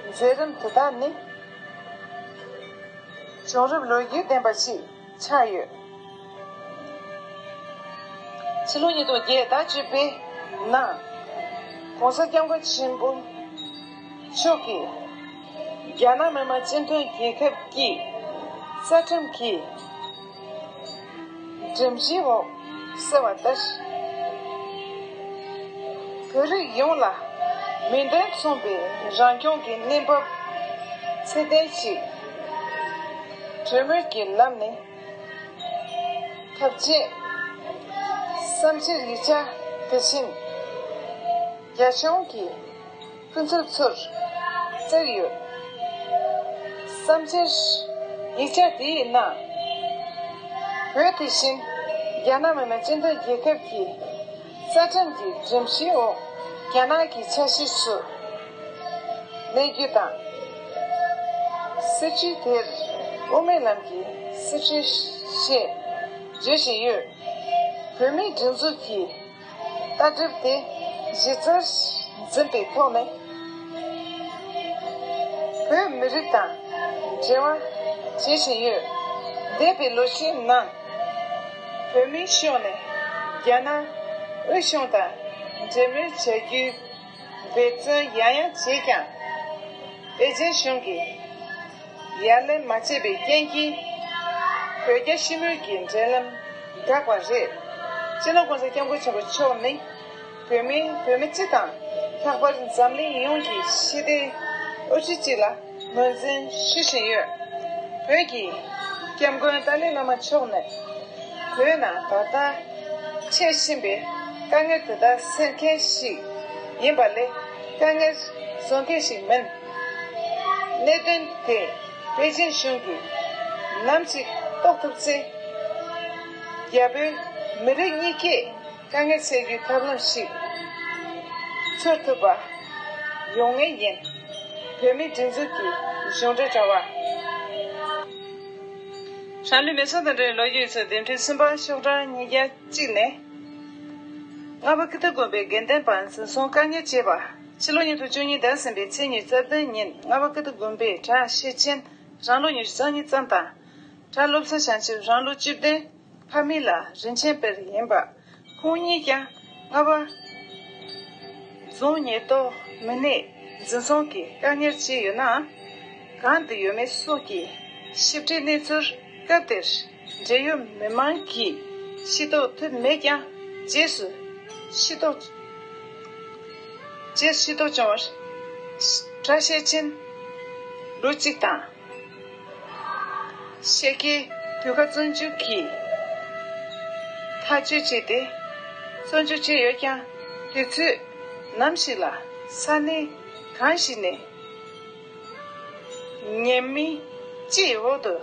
མཛད་རིམ་དེ་དག་ནི། བྱུང་རབས་ལོ་རྒྱུས་ལྡན་པ་ཞིག་ཆགས་ཡོད། ཕྱི་ལོ་ཉིས་སྟོང་བརྒྱད་ཟླ་བཅུ་པའི་ནང་། གོང་ས་སྐྱབས་མགོན་ཆེན་པོ་མཆོག་གིས་རྒྱ་ནག་མི་དམངས་སྤྱི་མཐུན་རྒྱལ་ཁབ་ཀྱི་རྩ་ཁྲིམས་ཀྱི་སྒྲོམ་གཞིའི་འོག་ཟེར་བ་ལྟར། བོད་རིགས་ཡོངས་ལ་མིང་དོན་མཚུངས་པའི་རང་སྐྱོང་གི་གནས་བབ་ཚད་ལྡན་ཞིག་གྲོས་མོལ་གྱི་ལམ་ནས་ཐབས་ཇུས་བསམ་འཆར་ཡིག་ཆ་དེ་བཞིན་རྒྱ་གཞུང་གི་སྐུ་ཚབ་ཚོར་བསྩལ་ཡོད། བསམ་འཆར་ཡིག་ཆ་དེའི་ནང་། བོད་དེ་བཞིན་རྒྱ་ནག་མི་དམངས་སྤྱི་མཐུན་རྒྱལ་ཁབ་ཀྱི་རྩ་ཁྲིམས་ཀྱི་སྒྲོམ་གཞིའི་འོག་རྒྱ་ནག་གི་ཆ་ཤས་སུ་གནས་རྒྱུ་དང་། སྲིད་བྱུས་དེར་ དབུ་མའི་ལམ་གྱི་སྲིད་བྱུས་ཤིག་བརྗོད་བཞིན་ཡོད། བོད་མིའི་སྒྲིག་འཛུགས་ཀྱི་ལྟ་གྲུབ་དེ་གཞི་རྩར་འཛིན་པའི་ཐོག་ནས། བོད་མི་རིགས་དང་འབྲེལ་བ་བྱེད་བཞིན་ཡོད། འདས་པའི་ལོ་ཤས་ནང་། བོད་མིའི་ཕྱོགས་ནས་རྒྱ་ནག་དབུས་གཞུང་དང་འབྲེལ་མོལ་བྱ་རྒྱུའི་འབད་བརྩོན་ཡང་ཡང་བྱས་ཀྱང་། པེ་ཅིན་གཞུང་གིས་ཡ་ལན་མ་བྱས་པའི་རྐྱེན་གྱིས། བོད་རྒྱ་ཞི་མོལ་གྱི་འབྲེལ་ལམ་འགག་པ་རེད། སྤྱི་ནོར་༸གོང་ས་༸སྐྱབས་མགོན་ཆེན་པོ་མཆོག་ནི། བོད་མི་བོད་མི་སྤྱི་དང་། ལྷག་པར་འཛམ་གླིང་ཡོངས་ཀྱི་ཞི་བདེའི་དབུ་ཁྲིད་ཅིག་ལ་ངོས་འཛིན་ཞུ་བཞིན་ཡོད། བོད་ཀྱི་སྐྱབས་མགོན་ཏཱ་ལའི་བླ་མ་མཆོག་ནི། བོད་ནང་ད་ལྟ་འཕྲད་བཞིན་པའི་དཀའ་ངལ་དེ་དག་སེལ་མཁན་ཞིག་ཡིན་པ་ལས། དཀའ་ངལ་བཟོ་མཁན་ཞིག་མིན། གནད་དོན་དེ་པེ་ཅིན་གཞུང་གིས་ནམ་ཞིག་རྟོགས་ཐུབ་ཚེ། རྒྱ་བོད་མི་རིགས་གཉིས་ཀས་དཀའ་ངལ་སེལ་རྒྱུའི་ཐབས་ལམ་ཞིག་འཚོལ་ཐུབ་པ་ཡོང་ངེས་ཡིན། བོད་མིའི་སྒྲིག་འཛུགས་ཀྱི་གཞུང་འབྲེལ་དྲ་བ། ཧྲན་ལུའི་མེ་སོང་དང་འབྲེལ་བའི་ལོ་རྒྱུས་ཚོ། འདེམས་ཁྲི་གསུམ་པ། ཤོག་གྲངས་ཉིས་བརྒྱ་གཅིག་ནས། རྔ་བ་ཀིརྟི་དགོན་པའི་དགེ་འདུན་པ་འཛིན་བཟུང་བཀག་ཉར་བྱས་པ། ཕྱི་ལོ་ཉིས་སྟོང་བཅུ་གཉིས་ཟླ་གསུམ་པའི་ཚེས་ཉི་ཤུ་རྩ་བདུན་ཉིན། རྔ་བ་ཀིརྟི་དགོན་པའི་གྲྭ་ཤེར་ཕྱིན་རང་ལོ་ཉི་ཤུ་རྩ་གཉིས་ཙམ་དང་། གྲྭ་བློ་བཟང་བྱང་ཆུབ་རང་ལོ་བཅུ་བདུན། ཕ་མེས་ལ་རིན་ཆེན་དཔལ་ཡིན་པ། ཁོང་གཉིས་ཀྱང་རྔ་བ་རྫོང་ཉེན་རྟོག་མི་སྣས་འཛིན་བཟུང་གིས་བཀག་ཉར་བྱས་ཡོད་ནའང་། གང་དུ་ཡོད་མེད་སོགས་ཀྱི་ཞིབ་ཕྲའི་གནས་ཚུལ་སྐབས་དེར་འབྲེལ་ཡོད་མི་མང་གིས་ཤེས་རྟོགས་ཐུབ་མེད་ཀྱང་། རྗེས་སུ་ཤེས་རྟོགས། རྗེས་ཤེས་རྟོགས་བྱུང་བར། གྲྭ་ཤེར་ཕྱིན་ལོ་གཅིག་དང་། ཤེར་དགེ་དུས་དཀར་བཙོན་འཇུག་གིས་ཐག་གཅོད་བྱས་ཏེ། བཙོན་འཇུག་བྱས་ཡོད་ཀྱང་། དུས་ཚོད་ནམ་ཞིག་ལ་ས་གནས་གང་ཞིག་ནས་ཉེས་མིང་ཅིའི་འོག་ཏུ་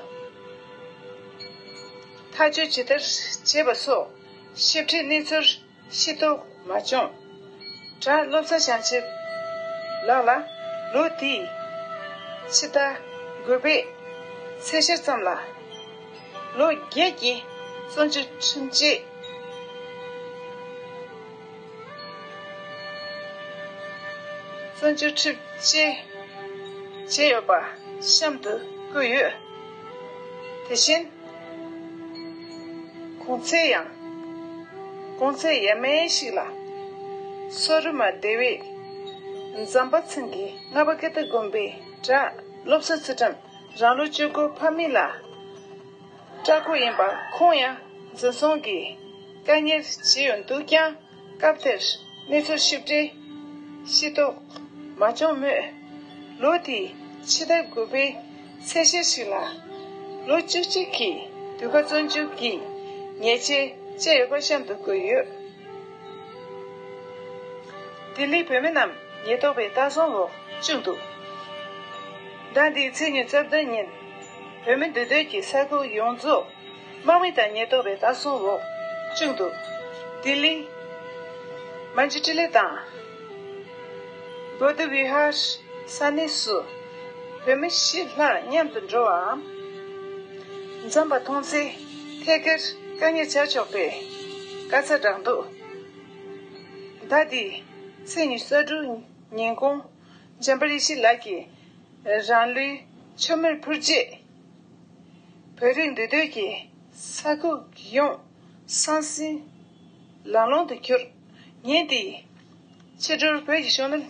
ཐག་གཅོད་ཇི་ལྟར་བྱས་པ་སོགས་ཞིབ་ཕྲའི་གནས་ཚུལ་ཤེས་རྟོགས་མ་བྱུང་། གྲྭ་བློ་བཟང་བྱང་ཆུབ་ལགས་ལ་ལོ་དེའི་ཕྱི་ཟླ་དགུ་པའི་ཚེས་ཤར་ཙམ་ལ་ལོ་བརྒྱད་ཀྱི་བཙོན་འཇུག་ཁྲིམས་ཆད། བཙོན་འཇུག་ཁྲིམས་ཆད་བཅད་ཡོད་པ་གཤམ་དུ་བཀོད་ཡོད། དེ་བཞིན། གོང་ཚད་ཡང་། གོང་ཚད་ཡ་མེད་ཞིག་ལ། སོ་རི་མ་སྡེ་བའི་ཛམ་པ་ཚང་གི་རྔ་བ་ཀིརྟི་དགོན་པའི་གྲྭ་བློ་བཟང་ཚུལ་ཁྲིམས་རང་ལོ་བཅུ་དགུ་ཕ་མེས་ལ་སྐྲག་སྐུ་ཡིན་པ། ཁོང་ཡང་འཛིན་བཟུང་གིས་བཀག་ཉར་བྱས་ཡོད་འདུག་ཀྱང་། སྐབས་དེར་གནས་ཚུལ་ཞིབ་ཕྲའི་ཤེས་རྟོགས་མ་བྱུང་མོད། ལོ་དེའི་ཕྱི་ཟླ་དགུ་པའི་ཚེས་ཤར་ཞིག་ལ་ལོ་བཅུ་གཅིག་གི་དུས་བཀག་བཙོན་འཇུག་གི་ཉེས་ཆད་བཅད་ཡོད་པ་གཤམ་དུ་བཀོད་ཡོད། ལྡི་ལིའི་བོད་མི་རྣམས་ཉེན་རྟོག་པའི་ལྟ་སྲུང་འོག་བཅུག་འདུག་ཟླ་འདིའི་ཚེས་ཉི་ཤུ་རྩ་བདུན་ཉིན། བོད་མི་འདུས་སྡོད་ཀྱི་ས་ཁུལ་ཡོངས་རྫོགས་དམག་མི་དང་ཉེན་རྟོག་པའི་ལྟ་སྲུང་འོག་བཅུག་འདུག་ལྡི་ལི། མན་ཇུ་ཊི་ལི་དང་། བོ་དྷི་བི་ཧར་ས་གནས་སུ་བོད་མི་བཞི་ལྷག་མཉམ་དུ་འགྲོ་བའམ། འཛོམས་པ་མཐོང་ཚེ་ཐད་ཀར་བཀག་ཉར་བྱ་ཆོག་པའི་བཀའ་རྩ་བསྒྲགས་འདུག་ཟླ་འདིའི་ཚེས་ཉི་ཤུ་རྩ་དྲུག་ཉིན་གུང་། འཇམ་དཔལ་ཡེ་ཤེས་ལགས་ཀྱིས་རང་ལུས་མཆོད་མེར་ཕུལ་རྗེས། བོད་རིགས་འདུས་སྡོད་ཀྱི་ས་ཁུལ་ཡོངས་ཟང་ཟིང་ལང་ལོང་དུ་གྱུར། ཉིན་དེའི་ཕྱི་དྲོར་བོད་ཀྱི་གཞོན་ནུ།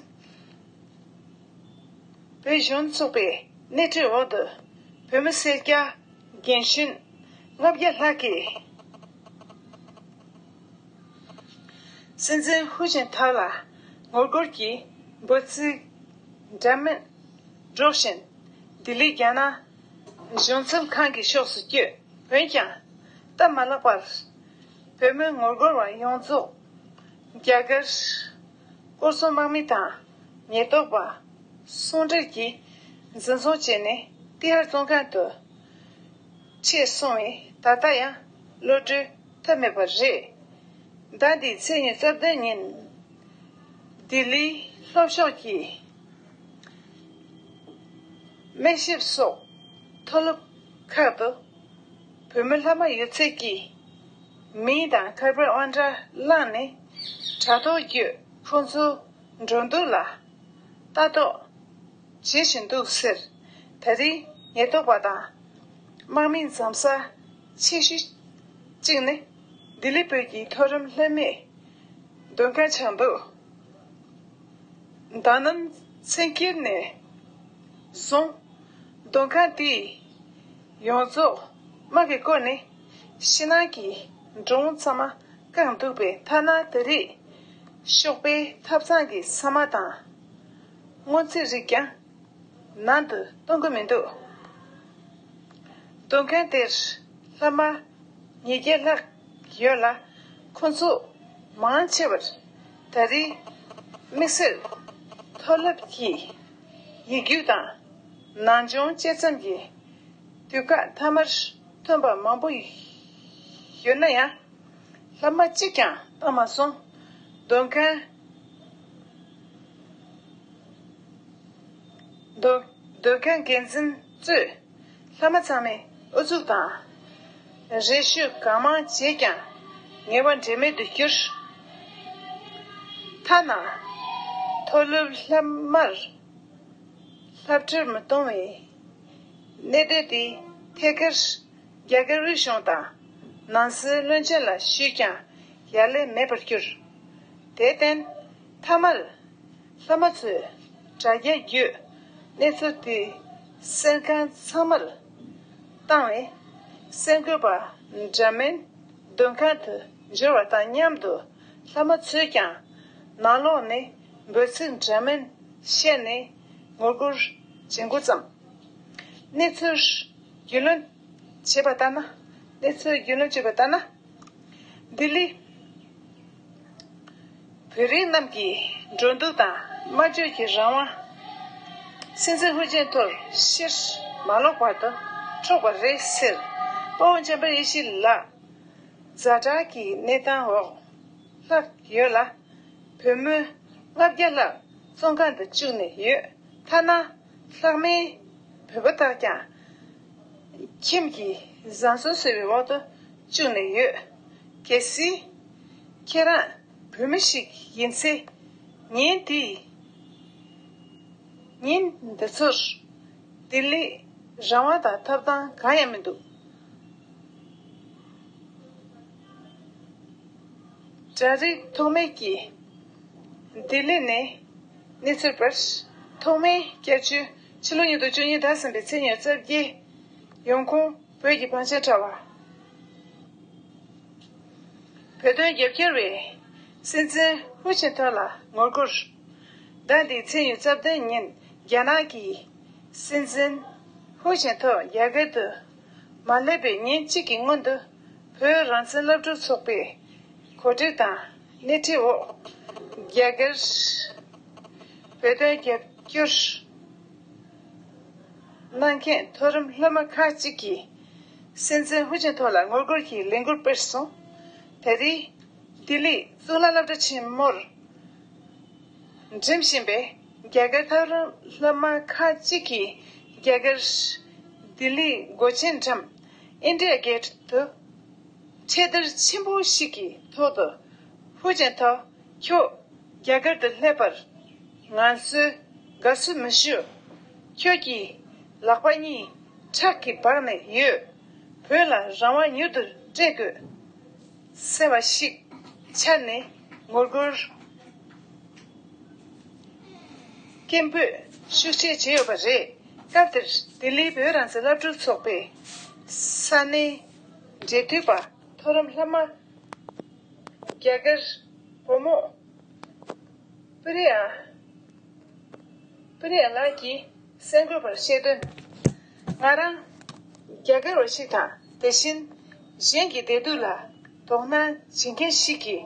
བོད་གཞོན་ཚོགས་པའི་སྣེ་ཁྲིད་འོག་ཏུ་བོད་མི་སེར་སྐྱ་རྒན་གཞོན་ལྔ་བརྒྱ་ལྷག་གིས། སྲིད་འཛིན་ཧུའུ་ཅིན་ཐའོ་ལ་ངོ་རྒོལ་གྱི་འབོད་ཚིག་འདྲ་མིན་སྒྲོག་བཞིན། ལྡི་ལི་རྒྱ་ནག་གཞུང་ཚབ་ཁང་གི་ཕྱོགས་སུ་བསྐྱོད། འོན་ཀྱང་། སྟབས་མ་ལེགས་པར། བོད་མི་ངོ་རྒོལ་བ་ཡོངས་རྫོགས་རྒྱ་གར་སྐོར་སྲུང་དམག་མི་དང་ཉེན་རྟོག་པ་ཟུང་འབྲེལ་གྱིས་འཛིན་བཟུང་བྱས་ནས་ཏི་ཧར་བཙོན་ཁང་དུ་ཆེད་སོང་བས། ད་ལྟ་ཡང་གློད་གྲོལ་ཐབས་མེད་པ་རེད། ཟླ་འདིའི་ཚེས་ཉི་ཤུ་རྩ་བདུན་ཉིན། ལྡི་ལིའི་ལྷོ་ཕྱོགས་ཀྱི་སྨན་ཞབས་སོགས་མཐོ་སློབ་ ཁག་ཏུ་བོད་མི་ལྷག་མ་ཡོད་ཚད་ཀྱིས་མིང་དང་ཁ་པར་དབང་གྲགས་བླངས་ནས་དྲ་ཐོག་བརྒྱུད་ཁོང་ཚོའི་འགྲོ་འདུག་ལ་ལྟ་རྟོག་བྱེད་བཞིན་འདུག་ཟེར། ད་རེས་ཉེན་རྟོག་པ་དང་དམག་མི་འཛོམས་ས་ཆེ་ཤོས་གཅིག་ནི་ལྡི་ལི་བོད་ཀྱི་མཐོ་རིམ་ལྷད་མེད་མདུན་ཁང་ཆགས་འདུག་ད་ནམ་མཚན་དཀྱིལ་ནས་བཟུང་མདུན་ཁང་དེའི་ཡོངས་རྫོགས་དམག་གིས་བསྐོར་ནས་ཕྱི་ནང་གི་འགྲོ་འོང་ཚང་མ་བཀག་འདུག་པས། ཐ་ན་ད་རེས་ཤོག་པའི་ཐབ་ཚང་གི་ས་མ་དང་སྔོ་ཚལ་རིགས་ཀྱང་ནང་དུ་གཏོང་གི་མི་འདུག་མདུན་ཁང་དེར་ལྷག་མ་ཉིས་བརྒྱ་ལྷག་ཡོད་ལ། ཁོང་ཚོ་མང་ཆེ་བར་ད་རེས་དམིགས་བསལ་མཐོ་སློབ་ཀྱི་ཡིག་རྒྱུགས་དང་ནང་སྦྱོང་བཅས་ཙམ་གྱི་དུས་བཀག་མཐའ་མར་ཐོན་པ་མང་པོ་ཡོད་ན་ཡང་། ལྷག་མ་གཅིག་ཀྱང་བཏང་མ་སོང་། མདུན་ཁང་མདུན་མདུན་ཁང་འགན་འཛིན་གཙོས་ལྷག་མ་ཚང་མས་ཨུ་ཚུགས་དང་རེ་ཞུ་གང་མང་བྱས་ཀྱང་ངེས་པ་འབྲས་མེད་དུ་གྱུར། ཐ་ན་མཐོ་སློབ་ལྷག་མར་སློབ་གྲྭར་མི་གཏོང་བའི་གནད་དོན་དེ་ཐད་ཀར་རྒྱ་གར་དབུས་གཞུང་དང་ནང་སྲིད་བློན་ཆེན་ལ་ཞུས་ཀྱང་ཡ་ལན་མེད་པར་གྱུར། དེར་བརྟེན་མཐའ་མར་ལྷག་མ་ཚོས་དྲ་རྒྱ་བརྒྱུད་གནས་ཚུལ་དེ་གསན་ཁང་ཚང་མར་བཏང་བས། གསར་འགོད་པ་འདྲ་མིན་མདུན་ཁང་དུ་འབྱོར་བ་དང་མཉམ་དུ་ལྷག་མ་ཚོས་ཀྱང་ནང་ལོགས་ནས་འབོད་ཚིག་འདྲ་མིན་བཤད་ནས་ངོ་རྒོལ་བྱེད་འགོ་བརྩམས། གནས་ཚུལ་རྒྱུས་ལོན་བྱས་པ་ལྟར་ན། གནས་ཚུལ་རྒྱུས་ལོན་བྱས་པ་ལྟར་ན། ལྡི་ལི་བོད་རིགས་རྣམས་ཀྱི་འགྲོ་འདུག་དང་སྨྲ་བརྗོད་ཀྱི་རང་དབང་སྲིད་འཛིན་ཧུའུ་ཅིན་ཐོར་ཕྱིར་མ་ལོག་བར་དུ་འཕྲོག་པ་རེད་ཟེར། དཔའ་བོ་འཇམ་དཔལ་ཡེ་ཤེས་ལགས་ཛ་དྲག་གི་གནས་སྟངས་འོག་ལྷག་ཡོད་ལ། བོད་མི་ལྔ་བརྒྱ་ལྷག་བཙོན་ཁང་དུ་བཅུག་ནས་ཡོད། ཐ་ན་ལྷག་མའི་བོད་པ་དག་ཀྱང་ཁྱིམ་གྱི་བཟའ་ཚང་ཟེར་བའི་འོག་ཏུ་བཅུག་ནས་ཡོད། གལ་སྲིད་ཁྱེད་རང་བོད་མི་ཞིག་ཡིན་ཚེ། ཉིན་དེའི་ཉིན་འདི་ཚོར་ལྡི་ལི་རང་དབང་དང་ཐོབ་ཐང་གང་ཡང་མི་འདུག་གྲ་སྒྲིག་ཐོག་མའི་གི་ལྡི་ལི་ནས་གནས་ཚུལ་པར། ཐོག་མའི་བསྐྱར་བཅོས་ཕྱི་ལོ་ཉིས་སྟོང་བཅུ་གཉིས་ཟླ་གསུམ་པའི་ཚེས་ཉེར་རྩ་བརྒྱད། ཡོང་ཁུངས་བོད་ཀྱི་བང་ཆེན་དྲ་བ། བོད་དོན་རྒྱབ་སྐྱོར་བས་སྲིད་འཛིན་ཧུའུ་ཅིན་ཐའོ་ལ་ངོ་རྒོལ། ཟླ་འདིའི་ཚེས་ཉེར་བདུན་ཉིན་རྒྱ་ནག་གི་སྲིད་འཛིན་ཧུའུ་ཅིན་ཐའོ་རྒྱ་གར་དུ་མ་སླེབས་པའི་ཉིན་གཅིག་གི་སྔོན་དུ། བོད་རང་བཙན་སློབ་ཕྲུག་ཚོགས་པས་གོ་སྒྲིག་དང་སྣེ་ཁྲིད་འོག་རྒྱ་གར་བོད་དོན་རྒྱབ་སྐྱོར་གནང་མཁན་མཐོ་རིམ་སློབ་མ་ཁག་ཅིག་གིས་སྲིད་འཛིན་ཧུའུ་ཅིན་ཐའོ་ལ་ངོ་རྒོལ་གྱི་ལས་འགུལ་སྤེལ་སོང་། ད་རེས་ལྡི་ལིའི་གཙུག་ལག་སློབ་གྲྭ་ཆེན་མོར་འགྲིམ་བཞིན་པའི་རྒྱ་གར་མཐོ་རིམ་སློབ་མ་ཁག་ཅིག་གིས་རྒྱ་གར་ལྡི་ལིའི་སྒོ་ཆེན་འགྲམ་ཨིན་ཌི་ཡ་གེ་ཊི་དུ་འཕྲེད་དར་ཆེན་པོ་ཞིག་གི་ཐོག་ཏུ། ཧུའུ་ཅིན་ཐའོ། ཁྱོད་རྒྱ་གར་དུ་སླེབས་པར་ང་ཚོས་དགའ་བསུ་མི་ཞུ། ཁྱོད་ཀྱི་ལག་པ་གཉིས་ཁྲག་གིས་སྦགས་ནས་ཡོད། བོད་ལ་རང་དབང་མྱུར་དུ་སྤྲད་དགོས་ཟེར་བ་ཞིག་འཕྱར་ནས་ངོ་རྒོལ་སྐད་འབོད་ཤུགས་ཆེ་བྱས་ཡོད་པ་རེད། སྐབས་དེར་ལྡི་ལིའི་བོད་རང་བཙན་སློབ་ཕྲུག་ཚོགས་པའི་ས་གནས་འབྲེལ་མཐུད་པ་མཐོ་རིམ་སློབ་མ་རྒྱ་གར་བུ་མོ་པི་རི་ཡ། པི་རི་ཡ་ལགས་ཀྱིས་གསར་འགོད་པར་བཤད་དོན། ང་རང་རྒྱ་གར་བ་ཞིག་དང་། དེ་བཞིན་གཞན་གྱི་བདེ་སྡུག་ལ་དོ་སྣང་བྱེད་མཁན་ཞིག་གི་